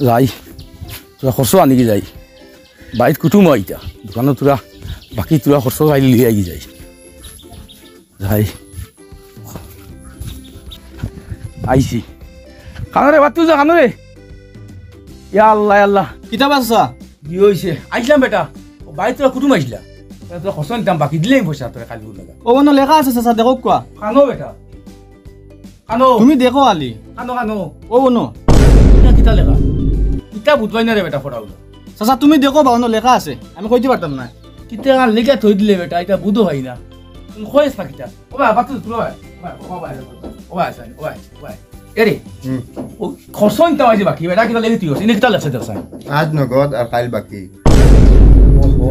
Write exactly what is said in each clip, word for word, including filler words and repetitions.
যাই, থুড়া খরচ আনিগি যাই। বাড়িত কুটুম আইতা, দোকানো থুড়া বাকি থুড়া খরচ খাইলে লইয়া গি যাই। যাই। আইছি। কানো রে, বাট্টু যা, কানো রে। ইয়া আল্লাহ, ইয়া আল্লাহ। কিতা বা চাচা? কি অইছে? আইছলাম বেটা। অউ বাড়িত থুড়া কুটুম আইছলা। থুড়া খরচ নিতাম, বাকি দিলাইমু পয়সা তোরে কাইল লাগা। অউ অনো লেখা আছে চাচা, দেখউক্কা। কানো বেটা। কানো। তুমি দেখো আলি। কানো, কানো। অউ অনো। ইটা কিতা লেখা? ইটা বুঝবায় না রে বেটা, পড়া অইলো। চাচা, তুমি দেখো বা, অনো লেখা আছে। আমি কইতে পারতাম না। কিতা লেখা থই দিলে বেটা, ইটা বুঝো অয় না। তুমি কইছ না কিতা? ও বা, বাট্টু, তুমি ও বা, ও বা, ও বা, ও বা, ও বা। এরে, হুম। অউ খরচ নিতাম আইছি বাকি, বেটা কিতা লেখি থই দিছে? ইনো কিতা লেখছে দেখছাইন? আইজ নগদ আর কাইল বাকি। ওহো,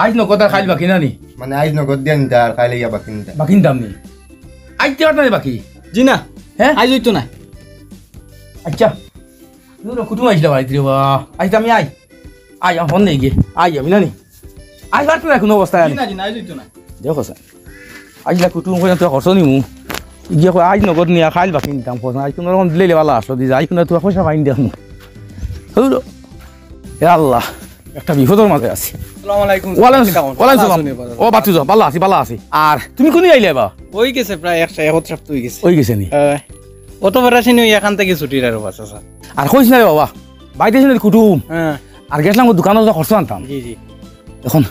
আইজ নগদ আর কাইল বাকি না নি? মানে আইজ নগদ দিয়া নিতা আর কাইল আইয়া বাকি নিতা। বাকি নিতাম নি? আইজ দিতে পারতা না নি বাকি? জি না। হে? আইজ অইতো না। আইচ্ছা। নুরো কুটুম আইছলা বাড়িত রে বা। আইজ আমি আই। আই, আমার ফোন নেই গিয়া। আই, আমি না নি। আইজ পারতো না কুনু অবস্থায় জি আমি। না, জি না, আইজ অইতো না। দেখো স্যার। আইজ না কুটুম কইয়া তো খরচ নিমু। গিয়া কই আইজ নগদ নিয়া কাইল বাকি নিতাম খরচ। আইজ কুনু রকম দিলে ভালা আছলো দি। আইজ কুনু থুড়া পয়সা পাইন দেখমু। হুরো। এ আল্লাহ, একটা বিপদর মাঝে আছি। আসসালামু আলাইকুম। ওয়ালাইকুম কিতা খবর? ওয়ালাইকুম ভালা সালাম। আছইন নি বা? ও বাট্টু যাও, ভালা আছি, ভালা আছি। আর তুমি কুনদিন আইলায় বা? অই গেছে প্রায় এক সপ্তাহ, এক সপ্তাহ অই গেছে। অই গেছে নি? হ্যাঁ। অত বেড়া চিনি অইয়া এখান থাকি ছুটির আর বাস আছে। আর কইছ না রে বাবা, বাড়িত আছইন নি কুটুম। হ্যাঁ। আর গেছলাম অউ দোকানো খরচ আনতাম। জি, জি। অখন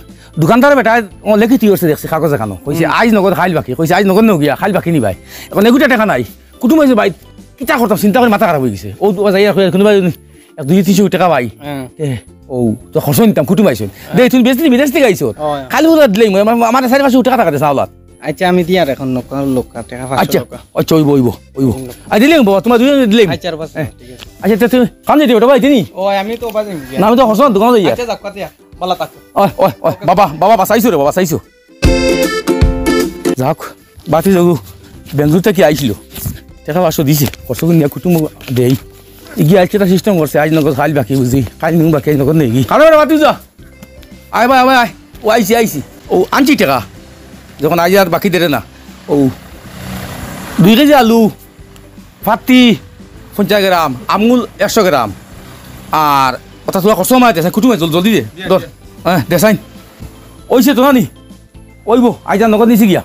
দোকানদার বেটায় লেখি থই দিছে দেখছি কাগজ এখানো। কইছে, হুম। আইজ নগদ কাইল বাকি। কইছে, আইজ নগদ নিও গিয়া, কাইল বাকি নিবায়। অখন এগুটা টেকা নাই। কুটুম আইছে বাড়িত, কিতা করতাম চিন্তা করি মাথা খারাপ অই গেছে। অউ তো যাইয়া কই, কুনুবায় এক দুই তিনশো টেকা পাই। হ্যাঁ। এ, অউ, তো খরচ নিতাম, কুটুম আইছইন। হ্যাঁ। দে, তুমি বিদেশ থাকি আইছো। অয়। কাইল বুলে দিলাইমু, আমার, আমার চাইর পাঁচশো টেকা থাকতে চাওলাত। আইচ্ছা, আমি দিয়ার অখন নৌকা, লোক, টেকা পাঁচশো আইচ্ছা, টেকা। আইচ্ছা, অইবো, অইবো, অইবো। আইচ্ছা, দিলাইমু বাবা, তুমার দুইজনরে দিলাইমু। আইচ্ছা, আর বাস, হ্যাঁ। ঠিক আছে। আইচ্ছা, তে তুমি কাম যাইতে বেটা বাড়িত নি? ও, আমি তো বাজে না, আমি তো খরচ দোকানো যাই। আইচ্ছা, যাও, কাটিয়া, ভালা থাকো। ওই, ওই, ওই, বাবা, বাবা, বাঁচাইছো রে, বাবা, বাঁচাইছো। যাউক, বাতি যাউক, বেঙ্গালুরু থাকি আইছিল। টেকা পাঁচশো দিছে, খরচ করি নিয়া কুটুম দেই। ইগিয়ে আইজকে একটা system করছে, আইজ নগদ কাইল বাকি বুঝি, কাইল নিমু বাকি, আইজ নগদ নেই। কারো বাতি যা। আয় ভাই, আয় ভাই, আয়। ও আইছি, আইছি। ও আনছি টেকা। যখন আইজ আর বাকি দেরে না। ও দুই কেজি আলু, ফাত্তি পঞ্চাশ গ্রাম, আমুল একশো গ্রাম। আর ওটা তোরা কষ্ট মায় দেশাই, কুটুমে জল-, জলদি দে। দে, ধর। দে। হ্যাঁ, দেশাই। ওইছে তো না নি? ওইবো, আইজ আর নগদ নিছি গিয়া।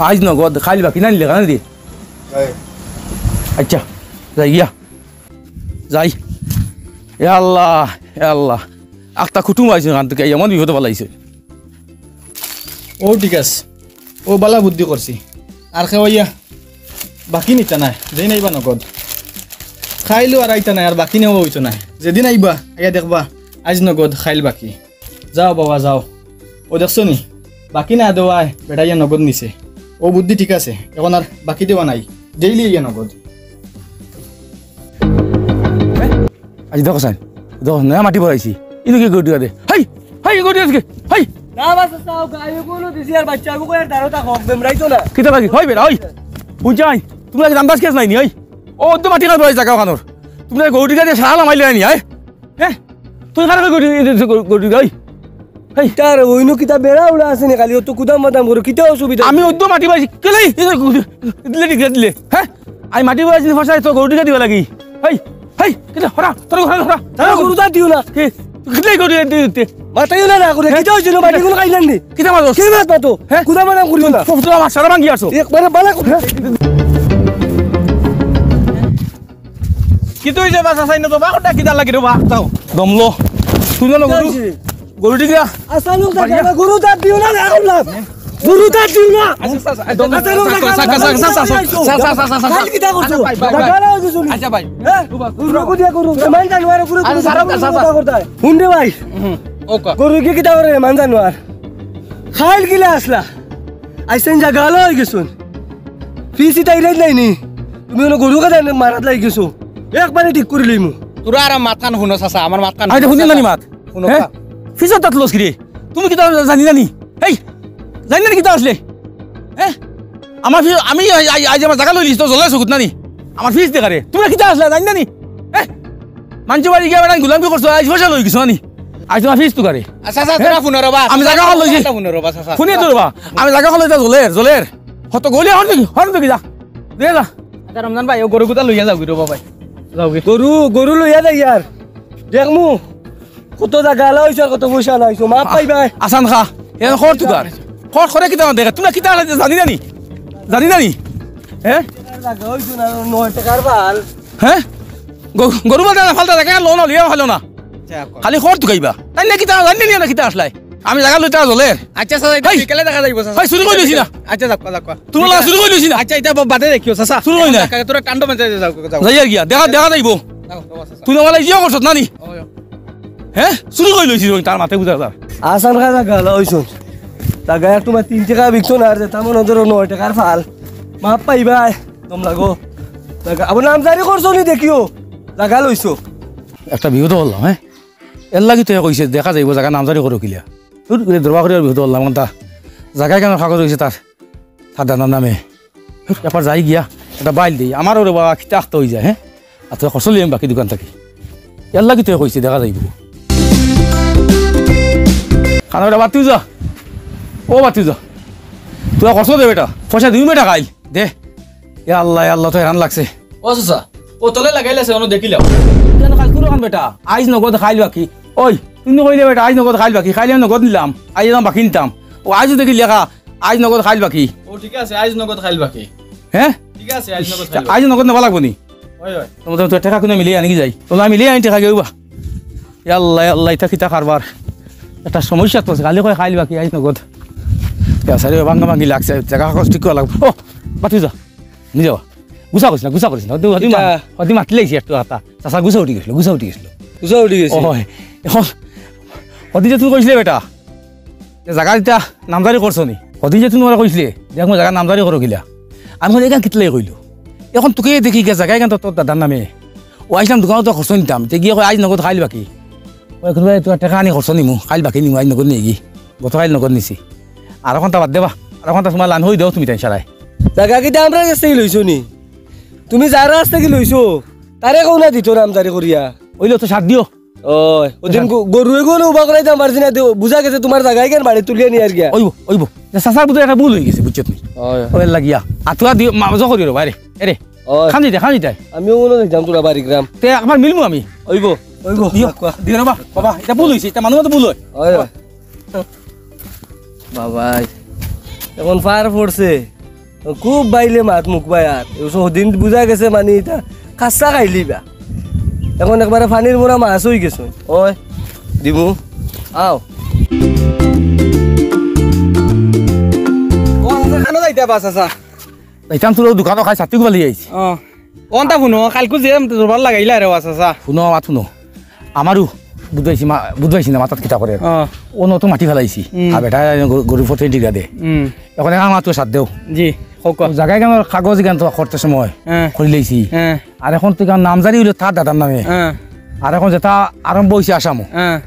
আইজ নগদ, কাইল বাকি না নিলে, কারণ দি। এই। আইচ্ছা, যাই গিয়া। যাই। এ আল্লাহ, এ আল্লাহ। আখতা কুটুম আইছে কান থেকে, এমন বিপদে ফালাইছে। ও ঠিক আছে। ও বালা বুদ্ধি করছি। আর কেউ আইয়া বাকি নিতা নায়, যেই নাইবা নগদ। কাইলও আর আইতা নায়, আর বাকি নেওয়া অইতো নায়। যেদিন আইবা, আইয়া দেখবা, আইজ নগদ, কাইল বাকি। যাও বাবা, যাও। ও দেখছো নি? বাকি না দেওয়ায় বেটাইয়া নগদ নিছে। ও বুদ্ধি ঠিক আছে, এখন আর বাকি দেওয়া নাই। ডেইলি ইয়া নগদ। আইজ দেখো চাইন, দেখো নয়া মাটি ভরাইছি। ইনো কি গরু টিকা দে? হেই, হেই, গরু টিকা আজকে, হেই। না বাস, চাও, গাই গরু দিছি আর বাচ্চা গরু আর দাঁড়ো তা হক বেমরাই তো না। কিতা বাকি? হই বেটা, হই। বুঝাই, তুমি আজ আন্দাজ কেস নাই নি, হই। ও, তো মাটি কার ভরাইছি জাগা ওখানোর। তুমি গরু টিকা দিয়ে সারা লামাইলে নি, হ্যাঁ? হ্যাঁ? তুই কারে কই গরু, এই যে গরু, গরু, এই? এই। তার অইন্য কিতা বেড়া উড়া আছে নি খালি? ও তো কুদাম বাদাম করে, কিতা অসুবিধা? আমি অদ্য মাটি পাইছি। কেলাই? এই যে গরু, দিলে ঠিক দিলে। হ্যাঁ? আমি মাটি পাইছি, ফসাই তো গরু টিকা দিবা লাগি। এই, এই, কিতা? হরা, তোর হরা, হরা। তারা গরু তা দিও না। কি? তুই কিতা গরু দিতে দিতে? মাথায় না, না করে, হ্যাঁ? কিতা অইছে না? মাটি কোনো খাইলেন নি? কিতা মারো? কি মাত মাতো? হ্যাঁ? কুদাম বাদাম করিও না। ফুফু, ফুফু, আমার সারা ভাঙ্গি আসো। একবারে বালা করে। হ্যাঁ? কিতা অইছে বা চাচা, ইনো তো বাকরটা কিতা লাগি রে বা? যাও, দমলো। তুই জানো গরু? গরু ঠিক না? আচ্ছা, লোক দেখে না, গরু তার দিও না, এখন না। গরু তার দিও না। আচ্ছা, আচ্ছা, আচ্ছা, আচ্ছা, লোক দেখে না, আচ্ছা, আচ্ছা, আচ্ছা, আচ্ছা, আচ্ছা, আচ্ছা, আচ্ছা, আচ্ছা। কাল কিতা করছো? আচ্ছা, ভাই, ভাই, ভাই। দেখা না হইছে শুনি। আচ্ছা, ভাই। হ্যাঁ? গরু কো দিয়া গরু। মান জানো আর গরু আচ্ছা, আচ্ছা, আচ্ছা। হুন রে ভাই। হুম, ওকা। গরু কি কিতা করে রে, মান জানো আর? খাইল কিলা আসলা? আইসেন জাগা আলো হয়ে গেছুন। ফিসি তাই রেড নাই নি। তুমি কোনো গরু কাটা মারাত লাগি গেছো। একবারে ঠিক করি লইমু। তোরা আর মাতখান হুনো চাচা, আমার মাতখান আইতে হুনো হুনি চাচা। নানি মাত? হুনো হ্যাঁ? কা? ফিসত তাত লস কিরে? তুমি কিতা জানি নানি? এই, জানি নানি কিতা আসলে? হ্যাঁ? আমার ফিস, আমি আই-, আই-, আইজ আমার জাগা লইলিস তো জ্বলে চকুত নানি? আমার ফিস দেখারে। তুমি কিতা আসলে জানি নানি? হ্যাঁ? মানষর বাড়ি গিয়া বেটা গুলামি করছো, আইজ পয়সা লই গেছো নানি? আইজ তোমার ফিস তুকারে। আচ্ছা, আচ্ছা, হ্যাঁ? তোরা হুনো রে বা। আমি জাগা হল লইছি। হুনো রে বা, চাচা। হুনিয়ে তো রে বা। আমি জাগা হল লইতা জ্বলের, জ্বলের। হত গলি হর দেখি, হর দেখি যা। দে যা। আচ্ছা, রমজান ভাই, ও গরু গুতা লইয়া যাও গিরো বাবাই। যাও গি। গরু, গরু লইয়া যাই আর। দেখমু, কত জাগা আলা অইছে আর কত পয়সা আলা অইছে। মাফ পাইবায়। আসান খা, এন খর তুকার। খর খরে কিতা দেখে? তুমরা কিতা জানি না নি? জানি না নি? হে? জাগা অইছে না, নয় টেকার ফাল। হে? গ-, গরু ফালতা না, ফালতা দেখে আর লো না, লিয়া ফালো না। আচ্ছা, খালি খর তুকাইবা। তাইন না কিতা, জানি না কিতা আছলায়। আমি জাগা লইতা জ্বলের। আচ্ছা, চাচা, ইটা হেই! বিকেলে দেখা যাইবো, চাচা। হেই, চুরি করি লইছি না। আচ্ছা, যাক, যাক। তুমরা চুরি করি লইছি না। আচ্ছা, ইটা বা-, বাদে দেখিও, চাচা। চুরি করি না। তোরা টান্ডো মেজাজে যাও, যাও। যাই আর গিয়া, দেখা, দেখা যাইবো। যাও, যাও, চাচা। তুই আমার ইয়ে করছত না নি? ওই, ওই। হে? চুরি করি লইছি তার মাথায় বুঝা যার। আসান খা জাগা আলা অইছইন। জাগা এক টুমা তিন টেকা বিকতো না, আর যেতা মনো ধরো নয় টেকার ফাল। মাফ পাইবায়, দম লাগো। জাগা, আবার নামজারি করছো নি দেখিও। জাগা লইছো। একটা বিপদো পড়লাম, হে? এর লাগি তো এ কইছে, দেখা যাইবো জাগা নামজারি করো কিলা। ধুর, এ দরবার করি আর বিপদো পড়লাম, কোনটা জাগা কেন কাগজ অইছে তার, তার দাদার নামে। ধুর, একবার যাই গিয়া, একটা বাইল দেই। আমারও রে বাবা, কিতা আখতা অই যায়, হে? আর তুই খরচ লইয়াম বাকি দোকান থাকি। এর লাগি তো এ কইছে, দেখা যাইবো। খানা বেটা, বাতি যা। ও বাতি যা। তুই খরচ দে বেটা। পয়সা দিবি বেটা কাইল। দে। ইয়া আল্লাহ, ইয়া আল্লাহ, তো হেরান লাগছে। ও চাচা, ও তলে লাগাইল আছে, অনো দেখিলাও। কেন কাইল কুরো খান বেটা? আইজ নগদ কাইল বাকি। ওই, তুমি কইলে বেটা, আইজ নগদ কাইল বাকি। কাইল আমি নগদ নিলাম। আইজ আমি বাকি নিতাম। ও আইজ দেখি লেখা, আইজ নগদ কাইল বাকি। ও ঠিক আছে, আইজ নগদ কাইল বাকি। হে? ঠিক আছে, আইজ নগদ কাইল বাকি। আইজ নগদ নেবা লাগবো নি? ওই, ওই। তোমার তো টেকা কুনে মিলিয়া আনি কি যাই? তোমার মিলিয়া আনি টেকা গেউবা। ইয়াল্লা, ইয়াল্লা, ইটা কিতা কারবার? একটা সমস্যা তো আছে। খালি কয় কাইল বাকি, আইজ নগদ। ইয়া, সারি ভাঙ্গা ভাঙ্গি লাগছে। জাগা কাগজ ঠিক করা লাগবো। ও, বাতি যা। নি যাবা। গুছা করিস না, গুছা করিস না। হদি, হদি মা-, কিতা? হদি মাতিলাইছি একটু কথা। চাচা গুছা উঠি গেছিল, গুছা উঠি গেছিল। গুছা উঠি গেছে? ওই, এখন হদি যে তুই কইছিলে বেটা, যে জাগা ইটা নামজারি করছো নি? হদি যে তুই তোমার কইছিলে, দেখ মো জাগা নামজারি করো কিলা। আমি কইলাম, "এখান কিতলাই কইলো?" এখন তোকে দেখি গিয়া জাগা এখান তো তোর দাদার নামে। ও আইসলাম দোকানো তো খরচ নিতাম, তে গিয়া কয়, "আইজ নগদ কাইল বাকি।" ও এখন ভাই, তোর টেকা আনি খরচ নিমু, কাইল বাকি নিমু, আইজ নগদ নিয়ে গি। গত কাইল নগদ নিছি। আর এখন তা বাদ দেবা, আর এখন তা তোমার লান হই দেও তুমি তাই সারাই। জাগা কিতা আমরার গেছ থাকি লইছো নি? তুমি যার গেছ থাকি লইছো, তারে কও না দিতো নামজারি করিয়া। ওইলে তো সাত দিও। ওই, ওদিন আচ্ছা। গ-, গরু এগুলো উবা করাইতাম পারছি না, দে-, বুঝা গেছে তোমার জাগা ইখান বাড়ি তুলিয়া নিয়ার গিয়া। ওইবো, ওইবো। যে চাচার বুঝে একটা ভুল হই গেছে, বুঝছো তুমি? ওই। ওই লাগিয়া। আতুয়া দিও, মা-, জো করিও রে, বাইরে। এরে, ও। খান দিতে, খান দিতে। আমিও মনে দেখতাম তোরা বাড়ি গ্রাম। তে একবার মিলমু আমি। ওইবো, ওইবো। দিও, বাবা, বাবা, ইটা ভুল হইছে, ইটা মানুষ মতো ভুল হয়। ওই, ওই। বাবাই, এখন ফার পড়ছে। খুব বাইলে মাত মুখ বায় আর। এ সব দিন বুঝা গেছে মানে ইটা কাঁচা খাইলি বা। এখন একবারে পানির মোরা মাছ হই গেছে। ওই, দিমু, আও। ও, আচ্ছা, খানো যাইতে বাস, আচ্ছা। যাইতাম তোর দোকানো খাই ছাতি গুলা লই আইছি। ও। অনটা হুনো, কাইলকু যে দরবার লাগাইলা রে, আচ্ছা, আচ্ছা। হুনো, মাত হুনো। আমারও বুঝাইছি, মা-, বুঝাইছি না, মাথাত কিতা করে। অ। অনো তো মাটি ফালাইছি। হুম। আর বেটা গরু, গরু ফটে টিকা দে। হুম। এখন আমার তো সাথ দেও। জি, হোক। ও জাগা ইখানর কাগজ ইখান তো করতে সময় হ্যাঁ। করিলাইছি। হ্যাঁ। আর এখন তো ইখান নামজারি হইলো তার দাদার নামে। হ্যাঁ। আর এখন যেটা আরম্ভ হইছে আসামো। হ্যাঁ।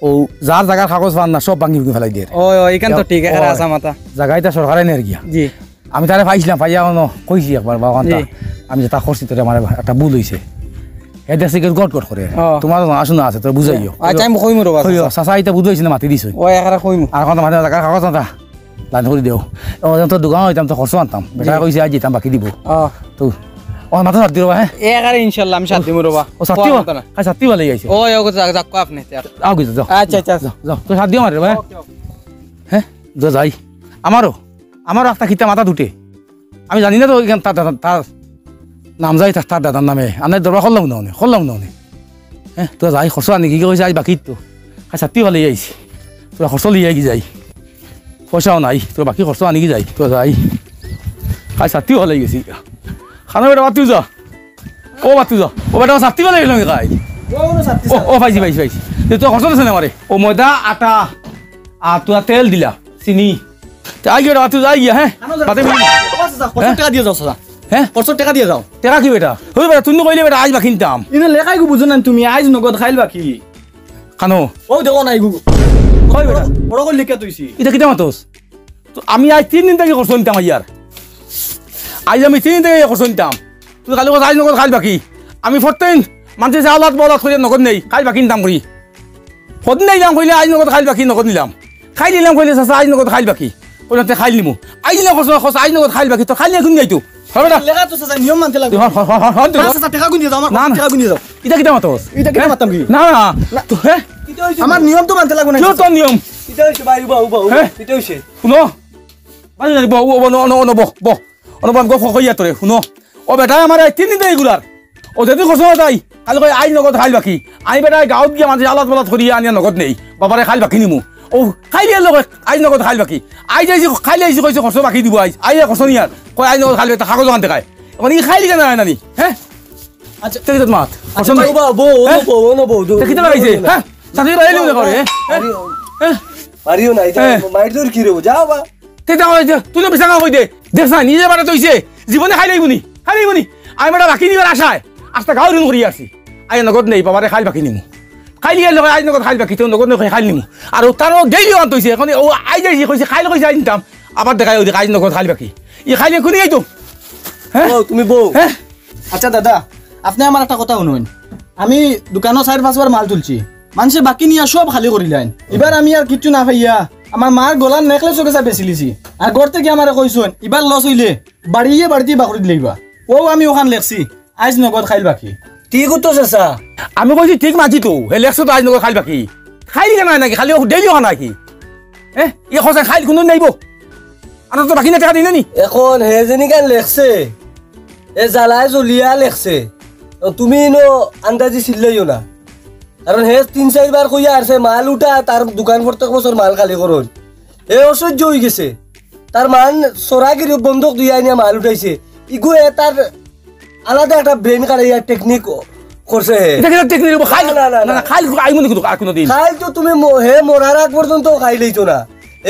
ও যার জাগার কাগজ পান না, সব ভাঙি ভুঙি ফালাই দের। ও, ও, ইখান তো ঠিক, এখানে ওই। আসাম আতা। জাগা ইটা সরকারে নের গিয়া। জি। আমি তারে পাইছিলাম, পাইয়া অনো কইছি একবার, "বাবা, অনটা জি। আমি যেটা করছি, তোরে আমার একটা ভুল হইছে।" হে দেখছি কেউ গট গট করে। ও। তোমার তো আসুন আছে, তোর বুঝাইও। আচ্ছা, আমি কইমু রে বাবা। কইও, চাচা, ইটা বুঝাইছি না, মাতি দিছো। ও, এখানে কইমু। আর এখন তো মাথায় লাগা কাগজ না তা। দান করে দেও। ও, তো দোকান হইতাম তো খরচ আনতাম। বেটা জি। কইছে, "আজ যেতাম, বাকি দিব।" ও। তো, ও, মাথা সাথ দিও, হ্যাঁ? এ, আরে ইনশাল্লাহ, আমি সাথ দিমু রে বাবা। ও, সাথ দিও? কোয়া কথা না। আয়, সাথ দিও, ভালো হইছে। ও, যাক, যাক, যাক, আপনি। আও, গিয়ে যাও। আচ্ছা, আচ্ছা। যাও, যাও। তো সাথ দিও আমার রে, ভাই। ওকে, ওকে। হ্যাঁ? যাও, যাই। আমারও। আমারও একটা কিতা মাথাত উঠে। আমি জানি না তো ইখান তার দাদা, তার নাম যাই তার, তার দাদার নামে। আমি দরবার করলাম না অনে, করলাম না অনে। হ্যাঁ, তোরা যাই খরচ আনি কি কইছে, আজ বাকি তো। আজ ছাতি ফালাই আইছি। তোরা খরচ লইয়া কি যাই। পয়সাও নাই, তোরা বাকি খরচ আনি কি যাই। তোরা যাই। আজ ছাতি ফালাই গেছি। খানা বেটা বাতিও যা। ও বাতিও যা। ও বেটা ছাতি ফালাই গেলাম খাই। ও, ও, পাইছি, পাইছি, পাইছি। এ, তোরা খরচ আছে না আমারে? ও ময়দা, আটা, আর তোরা তেল দিলা। চিনি। তে আই গিয়া, তুই যাই গিয়া, হ্যাঁ? আনো যাও। বাদে মিলি। ও চাচা, পাঁচশো হ্যাঁ? টেকা দিয়া যাও, চাচা। হ্যাঁ? পাঁচশো টেকা দিয়া যাও। টেকা কি বেটা? ওই বেটা, তুই নু কইলে বেটা, আজ বাকি নিতাম। ইনো লেখাই গো বুঝো না তুমি, আইজ নগদ কাইল বাকি। খানো। ও দেখো না, ইগু। কই বেটা? বড়, বড় করে লিখে তুইছি। ইটা কিতা মাতস? তো আমি আজ তিন দিন থাকি খরচ নিতাম আইয়ার। আইজ আমি তিন দিন থাকি খরচ নিতাম। তুই খালি কথা আইজ নগদ কাইল বাকি। আমি ফরতেন মানছি যে আওলাদ বওলাদ করিয়া নগদ নেই, কাইল বাকি নিতাম করি। কদিন আইলাম কইলে আইজ নগদ কাইল বাকি নগদ নিলাম। কাইল আইলাম কইলে চাচা আইজ নগদ কাইল বাকি। কইলাম তে কাইল নিমু। আইজ না খরচ, খরচ আইজ নগদ কাইল বাকি, তো কাইল নিয়া কোন যাইতো? হর বেটা। লেখা তো চাচা, নিয়ম মানতে লাগবো। হর, হর, হর, হর, হর, তুই না, হর। চাচা, টেকা গুন দিয়া যাও, আমার না, না। টেকা গুন দিয়া যাও। ইটা কিতা মাতস? ইটা কিতা হ্যাঁ? মাততাম কি? না, না, না। না। তো, হ্যাঁ? ইটা অইছে আমার নিয়ম তো মানতে লাগবো না, কিয় চাচা? তোর নিয়ম? ইটা অইছে ভাই, উবা, উবা, উবা। হ্যাঁ? ইটা অইছে। হুনো। ভাই, ভাই, বহ, বহ, বহ, ন, ন, ন, বহ, বহ। অনো বহ, আমি গপ কইয়া তোরে, হুনো। ও বেটা, আমার এই তিন দিন দেই এগুলার। ও যদি খসো তাই, খালি কয় আইজ নগদ খাইল বাকি। আমি বেটা গাঁওত গিয়া মানষে আলাত বালাত করিয়া আনিয়া নগদ নেই। বাবারে খাইল বাকি নিমু। ও খাইল ইয়ার লগে আইজ নগদ খাইল বাকি। আইজ আইছি খাইল আইছি কইছে খসো বাকি দিব আইজ। আইয়া খসো নিয়ার। কয় আইজ নগদ খাইল বাকি, তা কাগজ আনতে খায়। এখন ই খাইল কেন হয় না নি? হ্যাঁ? আচ্ছা। তে কিতা মাত? আচ্ছা, খসো না। বউ, বউ, বউ, হ্যাঁ? বউ, বউ, বউ, তে কিতা লাগাইছে? বউ, হ্যাঁ? চাকরি বাড়াইলে মনে করে, হ্যাঁ? পারিও, হ্যাঁ? পারিও না, এটা হ্যাঁ। মাইর দৌড় কি রে? যাও বা। তে যাও, এই যে, তুই তো মিছা কথা কই দে। দেখ না, নিজে বাড়াতে হইছে। জীবনে খাইলাইবো নি, খাইলাইবো নি। আমি বেটা বাকি নিবার আশায় আস্তা গাঁও ঋণ করিয়া আছি। আইয়া নগদ নেই, বাবারে খাইল বাকি নিমু। খাইল ইয়ার লগে আইজ নগদ খাইল বাকি, তো নগদ নেই খাইল নিমু। আর ও তারও ডেইলি আনতে হইছে, এখন ও আইজ আইছি কইছে, খাইল কইছে আইজ নিতাম। আবার দেখাই ওই দেখ আইজ নগদ খাইল বাকি। ই খাইল কোনি আইতো? হ্যাঁ? বউ, তুমি বউ। হ্যাঁ? আচ্ছা দাদা, আপনে আমার একটা কথা হুনইন। আমি দোকানো চাইর পাঁচবার মাল তুলছি, মানষে বাকি নিয়া সব খালি করিলাইন। ইবার আমি আর কিচ্ছু না পাইয়া আমার মার গলার necklace ও গেছা বেচিলিছি। আর ঘর থাকি আমারে কইছইন, ইবার loss অইলে বাড়িয়ে বাড়িতে বাকরি দিলাইবা। ও আমি ওখান লেখছি, আইজ নগদ খাইল বাকি। ঠিক তো চাচা। আমি কইছি ঠিক মানছি তো, হে লেখছে তো আইজ নগদ খাইল বাকি। খাইল কেন হয় নাকি? খালি ও ডেইলি হয় নাকি? হ্যাঁ? ই খরচা খাইল কোনো নাইবো? আর তো বাকি না টেকা দিলে নি? এখন হে যেনিকান লেখছে, এ জ্বালায় জ্বলিয়া লেখছে। তো তুমি ইনো আন্দাজি চিল্লাইও না। কারণ হে তিন চাইরবার কইয়া আরছে মাল উঠা, তার দোকান প্রত্যেক বছর মাল খালি করইন। হে অসহ্য অইগেছে। তার মান চোরাগিরি বন্দুক দিয়া আনিয়া মাল উঠাইছে। ইগু এ তার আলাদা একটা brain খাটাইয়া technique করছে হে। ইটা কিতা technique? খাইল, না, না, না, না, না। না, খাইল আইমু নি কিন্তু আর কোনো দিন। খাইল তো তুমি ম-, হে মরার আগ পর্যন্ত খাইলাইতো না।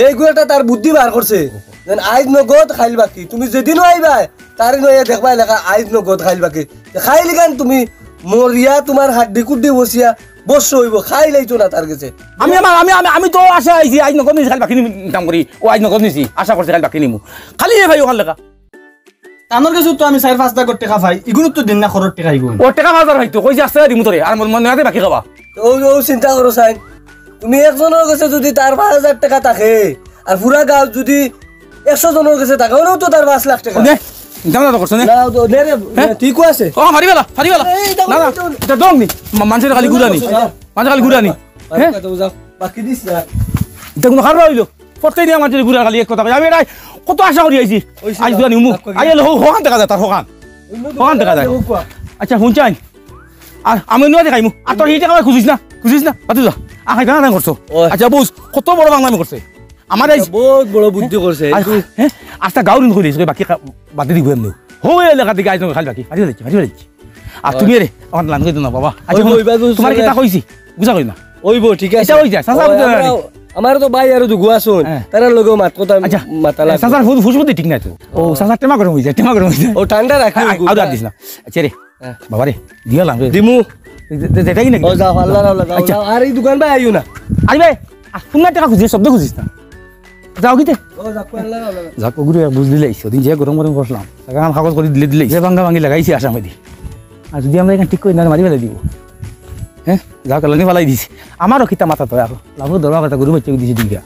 এইগু একটা তার বুদ্ধি বার করছে। যেন আইজ নগদ খাইল বাকি। তুমি যেদিনও আইবায়, তার নইয়া দেখবায় লেখা আইজ নগদ খাইল বাকি। খাইল গান তুমি মরিয়া তুমার হাড্ডি কুড্ডি বসিয়া বর্ষ অইবো, খাইলাইতো না তার গেছে। আমি আমার, আমি, আমি, আমি তো আশা আইছি, আইজ নগদ নিছি, খাইল বাকি নিতাম করি। ও আইজ নগদ নিছি, আশা করছি খাইল বাকি নিমু। খালি এ ভাই ওখান লেখা। তানর গেছে তো আমি চাইর পাঁচ লাখ টেকা পাই, ইগুন তো দিন না খরচ টেকা ইগুন। ও টেকা পাঁচ হাজার পাইতো, কইছে আস্তা দিমু তোরে, আর মন, মন নেওয়াতে বাকি খাবা। ও, ও চিন্তা করো চাইন, তুমি একজনর গেছে যদি তার পাঁচ হাজার টেকা থাকে, আর পুরা গাঁও যদি একশো জনর গেছে থাকে, অনেও তো তার পাঁচ লাখ টেকা। নে, দাম না তো করছো নে? না, তো নে রে, হ্যাঁ? ঠিক আছে। ও, ফারি বেলা, ফারি বেলা। এই, দাম না, না, না, দাম। ইটা দম নি। মা-, মানষর খালি গুড়া নি। আচ্ছা। মানষর খালি গুড়া নি। আচ্ছা, হ্যাঁ? তো যাও। বাকি দিস না। ইটা কোনো কারবার অইলো? প্রত্যেক দিন আমার যদি গুড়া খালি এক কথা কয়। আমি এটাই কত আশা করি আইছি। ওই আইজ গুড়া নিমু। আইলে হো-, হকান দেখা যায় তার হকান। হকান দেখা যায়। আচ্ছা, হুনছাইন। আর আমি নুয়া দেখাইমু। আর তোর এই টেকা খুঁজিস না, খুঁজিস না। বাদ দে যা। আ, খাইতা না, না করছো। ওই। আচ্ছা, বুঝ, কত বড় বাংলামি করছে। আমার এই এটা বহুত বড় বুদ্ধি করছে। আর, হ্যাঁ, আস্তা গাঁও ঋণ করিস, বাকি কা-, বাদ দি দিব এমনি। হো, এই এলাকা থেকে আইজ খাইল বাকি। মারি ফেলাইছি, মারি ফেলাইছি। আর ওই। তুমি রে, আমার লান কই দিও না, বাবা। আচ্ছা, ওই, হুনো, ওই, বাবু, তোমার শুনে। কিতা কইছি? বুঝা কই না? ওইবো, ঠিক আছে। এটা হই যায়, চাচা ওই, বুঝা আমরা, যায়। আমার তো ভাই আর দুগু আছইন, হ্যাঁ। তারার লগেও মাত কথা আচ্ছা, মাতা লাগবো। চাচার ফু-, ফুসফুতি ঠিক নাই তো। ও, ও। চাচার টেমা গরম হই যায়, টেমা গরম হই যায়। ও, ঠান্ডা রাখি, আ-, আ-, ওগুলা। আউদা দিস না। আচ্ছা রে, হ্যাঁ। বাবা রে, দিয়া লাম রে। দিমু। দে-, দে-, দেটাই নাকি? ও, যাও, আল্লাহ, আল্লাহ, যাও, আচ্ছা। যাও। আর এই দোকান ভাই আইও না। আরে ভাই, আ, কোন না টেকা খুঁজিস, শব্দ খুঁজিস না। যাও কিতে? ও, যাক, আল্লাহ, আল্লাহ। যাক, ওগুলো এক বুঝ দিলে আইসো। ওদিন যে গরম গরম করছিলাম, এখন কাগজ করে দিলে দিলে, যে ভাঙ্গা ভাঙ্গি লাগাইছি আসামে দি। আর যদি আমরা এখানে ঠিক করি না, মারি ফেলে দিব। হ্যাঁ, যাক, আল্লাহ নিয়ে ফালাই দিছি। আমারও কিতা মাথা তো এখন। লাভো ধরবা কথা, গরু বাচ্চা দিছি দিঘা।